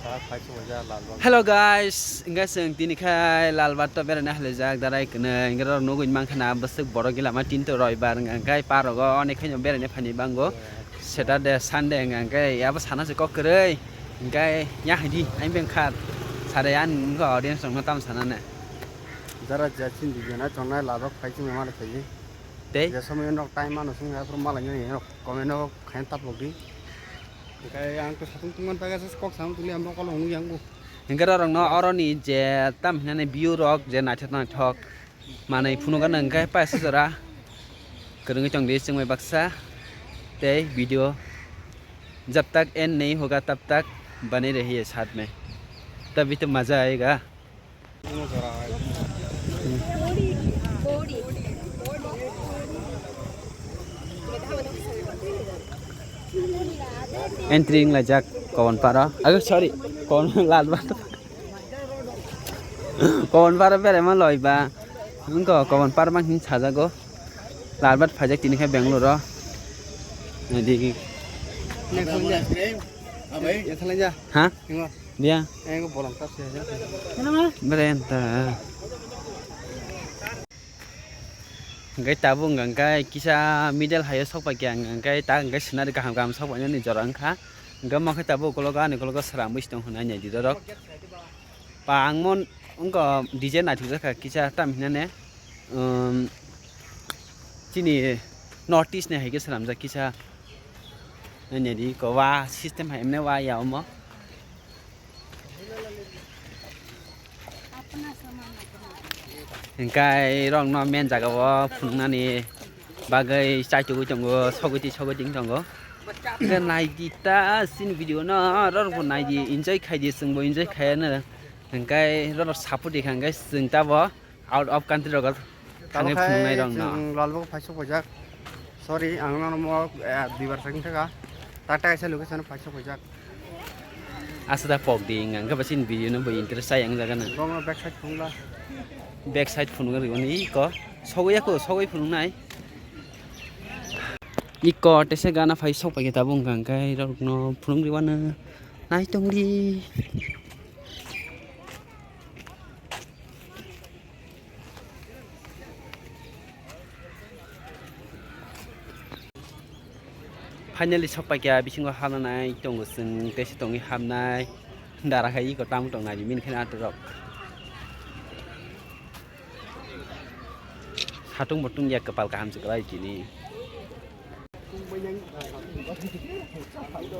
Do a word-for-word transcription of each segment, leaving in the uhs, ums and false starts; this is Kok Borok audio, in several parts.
Hello guys, hingke chwng tini khai Lalbat to beraina halaijak darai kwnwi, hingke oro nugwi mankha na bwswk borok gila ma tin to roibar hingka hingke park o onek khaino beraina phaini bango Saturday, Sunday hingka hingke abo sana se kok kwrwi hingke ya haidi ang beng kha sare ani wngkha audience rok no tamo sana ne. Jara jia chini video na chongnai Lalbat phai chini mala khaidi. Tei? Je somoy nok time mano sung ya pura mala ni nok comment no khain tapok di. Hingke ang to satung tungman ta gasa kok sam tuli ang mokol hung yang bo. Hingke rok no oro ni je tam hinani view rok je naithok naithok manwi phunuk gana hingke paisa jora kwrwngwi tong di chwngbai baksa tei video jab tak end nahi hoga tab tak bane rahi hai saath mein tabhi to maza aayega. Entry wnglaijak Kawanpara. Ago, sorry, Kawan Lalbat. Kawanpara beraima loiba. Wngkha Kawanpara mang hin sajago. Lalbat phaijak tini khe Bangalore o. Naidi. Ha? Dia. Bere enta. Hingke tabuk hingka hingke kisa middle hai o sok pai kha hingka hingke ta hingke scenery kaham kaham sok pai nani jora wngkha. Hingke omo khe tabuk ukologo ani ukologo sramwi se tong hwnwi naidi dorok. Ba ang mon wngkha D J naithok jakha kisa tam hinane, um, chini North East ni hai khe swnamjak kisa. Naidi ko wa system hai emne wa ya omo. Hingkai rok no main jaga o phunuknani bagwi chaitugwi tongo, sogwi twi sogwi twi tongo. Hingke naidi ta chini video no rok bo naidi enjoy khaidi chwngbo enjoy khaiya no. Hingkai rok no support di kha hingkai chwng tabo out of country rogo thangwi phunuknai rok no. Lalbok phai sok paijak. Sorry, ang nono mo, eh, duibar sakni thaka. Tata kaisa location phai sok paijak. Asa da pok di hingka hingke bachini video no bo interest chai ang jaga na. Bong no back side phunukla. Back side phunuk ri oni iko. Sogwi ako, sogwi phunuknai. Iko tese gana phai sok paikhe tabuk hingka hingke rok no phunuk ri wano. Nai tong di. Finally sok paikha bisingo habnai tongo chwng tei se tongwi habnai dara khai iko tamo tongnai bini kheno atorok satung bo tungya kwpal kaham se kwlai tini.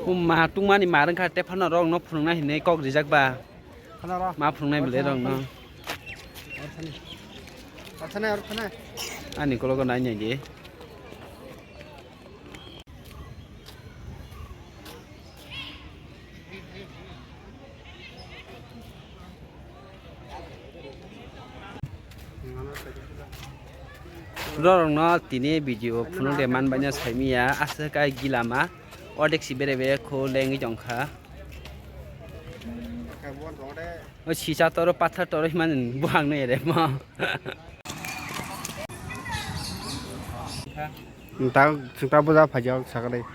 Hum ma tungmani ma rwngkha tephano rok no phunuknai hinwi kok rijak ba. Ma phunuknai bwle rok no. Ani kologo nai nai di. Rorokno tini video phunuk de man baino saimiya aswk kai gilama odek si bere bere kho lengwi tongkha. O sisa toro pathar toro himan buhang no ere mo. Nta, nta buja phajak sakali.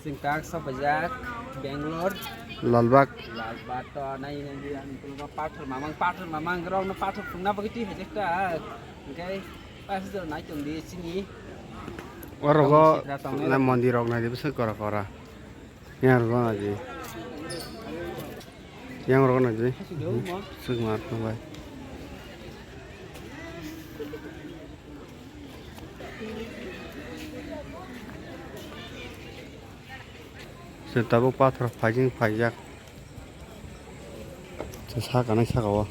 Chwng tak sok paijak Bangalore. Lalbagh. Lalbagh to nai nai di ang tungka pathor mamang, pathor mamang rok no pathor phunukna bagwi twi haijak ta. Hingke paisa jora nai tong di chini. Orogo tongmung sitra tongmung na rok. Mondir rok nai di bwswk kora kora. Yang rok nai di. Yang rok nai di. Hasi do mo. Suk mar tong bai. Se tabuk pathor phaijing phaijak. Se saka nai saka o.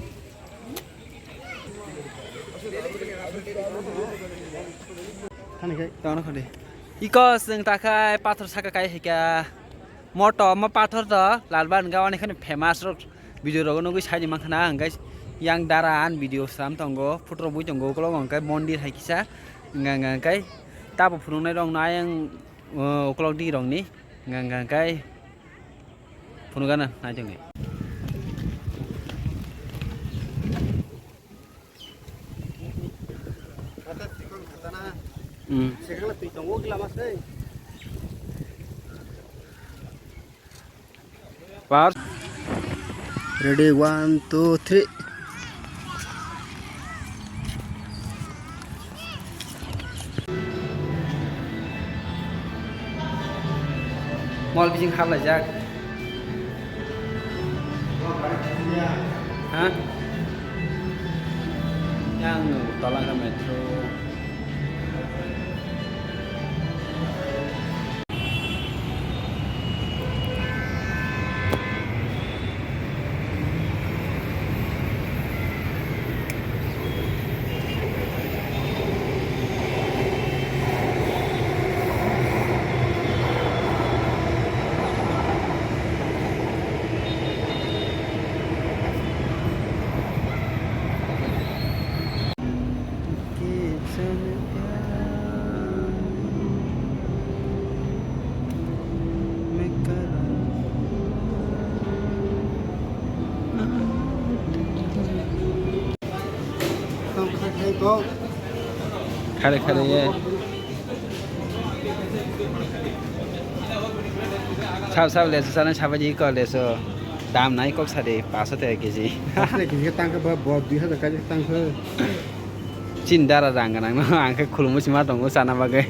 Thani khai. Tangna khade. Iko chwng takhai pathor saka kai hika. Moto mo pathor to Lalbagh hwnka oni kheno famous rok video rogo nugwi saidi mankha na hwnkai yang dara an video slam tongo photo rok bui tongo ukulok hwnkai mondir hai kisa hwnka hwnkai tabo phunuknai rok no ayang ukulok di rok ni hwnka hwnkai phunukgana nai tongni. Hmm. Par. Ready, one, two, three. Mol bising haplaijak. Ha? Yang tola khe metro. Khare khare ye. Sab sab lesu sana sabaji ko lesu. Dam nai kok sade paso te keji. Paso te keji tangka ba bo dui hajar kaji tangka. Chin dara rang ganang no ang khe khulumui sima tongo sana bagwi.